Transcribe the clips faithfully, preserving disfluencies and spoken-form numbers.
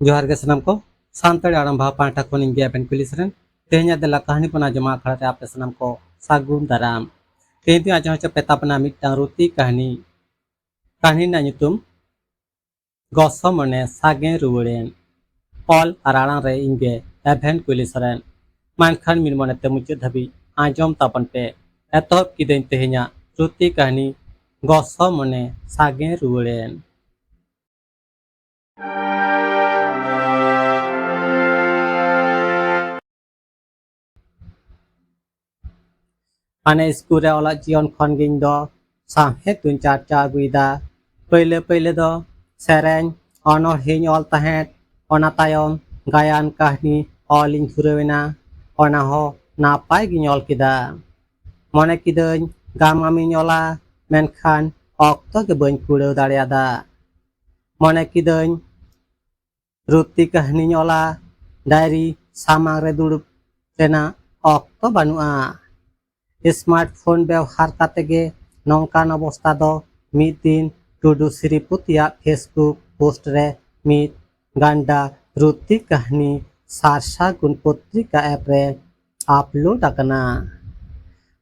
ᱡᱚᱦᱟᱨ ᱜᱮ ᱥᱟᱱᱟᱢ ᱠᱚ, ᱥᱟᱱᱛᱟᱲᱤ ᱟᱲᱟᱝ ᱵᱟᱦᱟ ᱯᱟᱦᱴᱟ ᱠᱷᱚᱱ ᱤᱧ ᱜᱮ ᱟᱵᱮᱱ ᱠᱩᱞᱤ ᱥᱚᱨᱮᱱ᱾ ᱛᱮᱦᱮᱧᱟᱜ ᱫᱮᱞᱟ ᱠᱟᱹᱦᱱᱤ ᱵᱚᱱ ᱟᱸᱡᱚᱢᱟ ᱟᱠᱷᱲᱟ ᱨᱮ ᱟᱯᱮ ᱥᱟᱱᱟᱢ ᱠᱚ ᱥᱟᱹᱜᱩᱱ ᱫᱟᱨᱟᱢ᱾ ᱛᱮᱦᱮᱧ ᱫᱚᱧ ᱟᱸᱡᱚᱢ ᱦᱚᱪᱚ ᱯᱮ ᱛᱟᱵᱚᱱᱟ ᱢᱤᱫᱴᱟᱝ ᱨᱩᱛᱤ ᱠᱟᱹᱦᱱᱤ᱾ ᱠᱟᱹᱦᱱᱤ ᱨᱮᱱᱟᱜ ᱧᱩᱛᱩᱢ ᱜᱚᱥᱚ ᱢᱚᱱᱮ ᱥᱟᱜᱮ ᱨᱩᱣᱟᱹᱲᱮᱱ᱾ ᱚᱞ ᱟᱨ ᱟᱲᱟᱝ ᱨᱮ ᱤᱧ ᱜᱮ ᱮᱵᱷᱮᱱ ᱠᱩᱞᱤ ᱥᱚᱨᱮᱱ᱾ ᱢᱮᱱᱠᱷᱟᱱ ᱢᱤᱫ ᱢᱚᱱᱮ ᱛᱮ ᱢᱩᱪᱟᱹᱫ ᱫᱷᱟᱹᱵᱤᱡ ᱟᱸᱡᱚᱢ ᱛᱟᱵᱚᱱ ᱯᱮ᱾ ᱮᱛᱚᱦᱚᱵ ᱠᱤᱫᱟᱹᱧ ᱛᱮᱦᱮᱧᱟᱜ ᱨᱩᱛᱤ ᱠᱟᱹᱦᱱᱤ ᱜᱚᱥᱚ ᱢᱚᱱᱮ ᱥᱟᱜᱮ ᱨᱩᱣᱟᱹᱲᱮᱱ᱾ ᱦᱟᱱᱮ ᱤᱥᱠᱩᱞ ᱨᱮ ᱚᱞᱚᱜ ᱡᱤᱭᱚᱱ ᱠᱷᱚᱱ ᱜᱮ ᱤᱧ ᱫᱚ ᱥᱟᱶᱦᱮᱫ ᱫᱩᱧ ᱪᱟᱨᱪᱟᱣ ᱟᱹᱜᱩᱭᱮᱫᱟ᱾ ᱯᱟᱹᱭᱞᱟᱹ ᱯᱟᱹᱭᱞᱟᱹ ᱫᱚ ᱥᱮᱨᱮᱧ, ᱚᱱᱚᱬᱦᱮᱧ ᱚᱞ ᱛᱟᱦᱮᱸᱫ᱾ ᱚᱱᱟ ᱛᱟᱭᱚᱢ ᱜᱟᱭᱟᱱ ᱠᱟᱹᱦᱱᱤ ᱚᱞ ᱤᱧ ᱫᱷᱩᱨᱟᱹᱣ ᱮᱱᱟ᱾ ᱚᱱᱟ ᱦᱚᱸ ᱱᱟᱯᱟᱭ ᱜᱤᱧ ᱚᱞ ᱠᱮᱫᱟ᱾ ᱢᱚᱱᱮ ᱠᱤᱫᱟᱹᱧ ᱜᱟᱢᱟᱢᱤᱧ ᱚᱞᱟ, ᱢᱮᱱᱠᱷᱟᱱ ᱚᱠᱛᱚ ᱜᱮ ᱵᱟᱹᱧ ᱠᱩᱲᱟᱹᱣ ᱫᱟᱲᱮᱭᱟᱫᱟ᱾ ᱢᱚᱱᱮ ᱠᱤᱫᱟᱹᱧ ᱨᱩᱛᱤ ᱠᱟᱹᱦᱱᱤᱧ ᱚᱞᱟ, ᱰᱟᱭᱨᱤ ᱥᱟᱢᱟᱝ ᱨᱮ ᱫᱩᱲᱩᱵ ᱨᱮᱱᱟᱜ ᱚᱠᱛᱚ ᱵᱟᱹᱱᱩᱜᱼᱟ᱾ ᱥᱢᱟᱨᱴ ᱯᱷᱳᱱ ᱵᱮᱣᱦᱟᱨ ᱠᱟᱛᱮ ᱜᱮ ᱱᱚᱝᱠᱟᱱ ᱚᱵᱚᱥᱛᱟ ᱫᱚ ᱢᱤᱫ ᱫᱤᱱ ᱴᱩᱰᱩ ᱥᱨᱤᱯᱚᱛᱤᱭᱟᱜ ᱯᱷᱮᱥᱵᱩᱠ ᱯᱳᱥᱴ ᱨᱮ ᱢᱤᱫ ᱜᱟᱱᱰᱟ ᱨᱩᱛᱤ ᱠᱟᱹᱦᱱᱤ ᱥᱟᱨ ᱥᱟᱹᱜᱩᱱ ᱯᱚᱛᱨᱤᱠᱟ ᱮᱯ ᱨᱮ ᱟᱯᱞᱳᱰ ᱟᱠᱟᱱᱟ᱾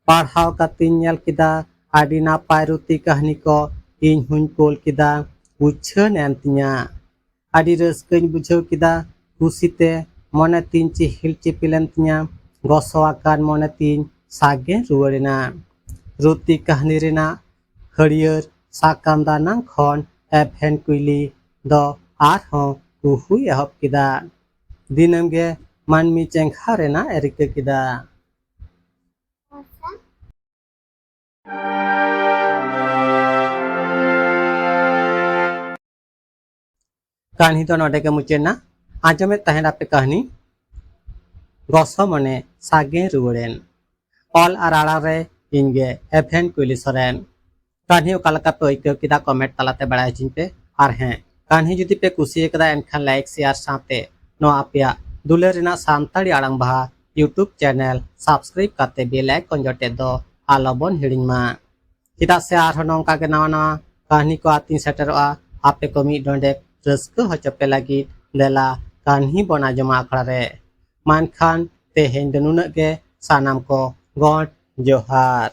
ᱯᱟᱲᱦᱟᱣ ᱠᱟᱛᱮᱧ ᱧᱮᱞ ᱠᱮᱫᱟ, ᱟᱹᱰᱤ ᱱᱟᱯᱟᱭ ᱨᱩᱛᱤ ᱠᱟᱹᱦᱱᱤ ᱠᱚ ᱤᱧ ᱦᱚᱧ ᱠᱳᱞ ᱠᱮᱫᱟ᱾ ᱩᱪᱷᱟᱹᱱ ᱮᱱ ᱛᱤᱧᱟ᱾ ᱟᱹᱰᱤ ᱨᱟᱹᱥᱠᱟᱹᱧ ᱵᱩᱡᱷᱟᱹᱣ ᱠᱮᱫᱟ᱾ ᱠᱩᱥᱤᱛᱮ ᱢᱚᱱᱮ ᱛᱤᱧ ᱪᱤᱦᱤᱞ ᱪᱤᱯᱤᱞ ᱮᱱ ᱛᱤᱧᱟ᱾ ᱜᱚᱥᱚ ᱟᱠᱟᱱ ᱢᱚᱱᱮ ᱛᱤᱧ ᱥᱟᱜᱮ ᱨᱩᱣᱟᱹᱲ ᱮᱱᱟ᱾ ᱨᱩᱛᱤ ᱠᱟᱹᱦᱱᱤ ᱨᱮᱱᱟᱜ ᱦᱟᱹᱨᱭᱟᱹᱲ ᱥᱟᱠᱟᱢ ᱫᱟᱱᱟᱝ ᱠᱷᱚᱱ ᱮᱵᱷᱮᱱ ᱠᱩᱭᱞᱤ ᱫᱚ ᱟᱨᱦᱚᱸ ᱠᱩᱦᱩᱭ ᱮᱦᱚᱵ ᱠᱮᱫᱟ᱾ ᱫᱤᱱᱟᱹᱢ ᱜᱮ ᱢᱟᱹᱱᱢᱤ ᱪᱮᱸᱜᱷᱟᱣ ᱨᱮᱱᱟᱜ ᱮ ᱨᱤᱠᱟᱹ ᱠᱮᱫᱟ᱾ ᱠᱟᱹᱦᱱᱤ ᱫᱚ ᱱᱚᱰᱮ ᱜᱮ ᱢᱩᱪᱟᱹᱫ ᱮᱱᱟ᱾ ᱟᱸᱡᱚᱢᱮᱫ ᱛᱟᱦᱮᱱ ᱟᱯᱮ ᱠᱟᱹᱦᱱᱤ ᱜᱚᱥᱚ ᱢᱚᱱᱮ ᱥᱟᱜᱮ ᱨᱩᱣᱟᱹᱲᱮᱱ᱾ ᱚᱞ ᱟᱨ ᱟᱲᱟᱝ ᱨᱮ ᱤᱧ ᱜᱮ ᱮᱵᱷᱮᱱ ᱠᱩᱭᱞᱤ ᱥᱚᱨᱮᱱ᱾ ᱠᱟᱹᱦᱱᱤ ᱚᱠᱟ ᱞᱮᱠᱟ ᱯᱮ ᱟᱹᱭᱠᱟᱹᱣ ᱠᱮᱫᱟ, ᱠᱚᱢᱮᱱᱴ ᱛᱟᱞᱟᱛᱮ ᱵᱟᱲᱟᱭ ᱦᱚᱪᱚᱧ ᱯᱮ᱾ ᱟᱨ ᱦᱮᱸ, ᱠᱟᱹᱦᱱᱤ ᱡᱩᱫᱤ ᱯᱮ ᱠᱩᱥᱤᱭᱟᱠᱟᱫᱟ, ᱮᱱᱠᱷᱟᱱ ᱞᱟᱭᱤᱠ, ᱥᱮᱭᱟᱨ ᱥᱟᱶᱛᱮ ᱱᱚᱣᱟ ᱟᱯᱮᱭᱟᱜ ᱫᱩᱞᱟᱹᱲ ᱨᱮᱱᱟᱜ ᱥᱟᱱᱛᱟᱲᱤ ᱟᱲᱟᱝ ᱵᱟᱦᱟ YouTube ᱪᱮᱱᱮᱞ ᱥᱟᱵᱥᱠᱨᱟᱭᱤᱵ ᱠᱟᱛᱮ ᱵᱮᱞ ᱟᱭᱠᱚᱱ ᱡᱚᱴᱮᱫ ᱫᱚ ᱟᱞᱚᱵᱚᱱ ᱦᱤᱲᱤᱧ ᱢᱟ᱾ ᱪᱮᱫᱟᱜ ᱥᱮ ᱟᱨᱦᱚᱸ ᱱᱚᱝᱠᱟ ᱜᱮ ᱱᱟᱣᱟ ᱱᱟᱣᱟ ᱠᱟᱹᱦᱱᱤ ᱠᱚ ᱟᱛᱤᱧ ᱥᱮᱴᱮᱨᱚᱜᱼᱟ᱾ ᱟᱯᱮ ᱠᱚ ᱢᱤᱫ ᱰᱚᱸᱰᱮᱠ ᱨᱟᱹᱥᱠᱟᱹ ᱦᱚᱪᱚ ᱯᱮ ᱞᱟᱹᱜᱤᱫ ᱫᱮᱞᱟ ᱠᱟᱹᱦᱱᱤ ᱵᱚᱱ ᱟᱸᱡᱚᱢᱟ ᱟᱠᱷᱲᱟ ᱨᱮ᱾ ᱢᱮᱱᱠᱷᱟᱱ ᱛᱮᱦᱮᱧ ᱫᱚ ᱱᱩᱱᱟᱹᱜ ᱜᱮ, ᱥᱟᱱᱟᱢ ᱠᱚ ᱜᱚᱰ ᱡᱚᱦᱟᱨ᱾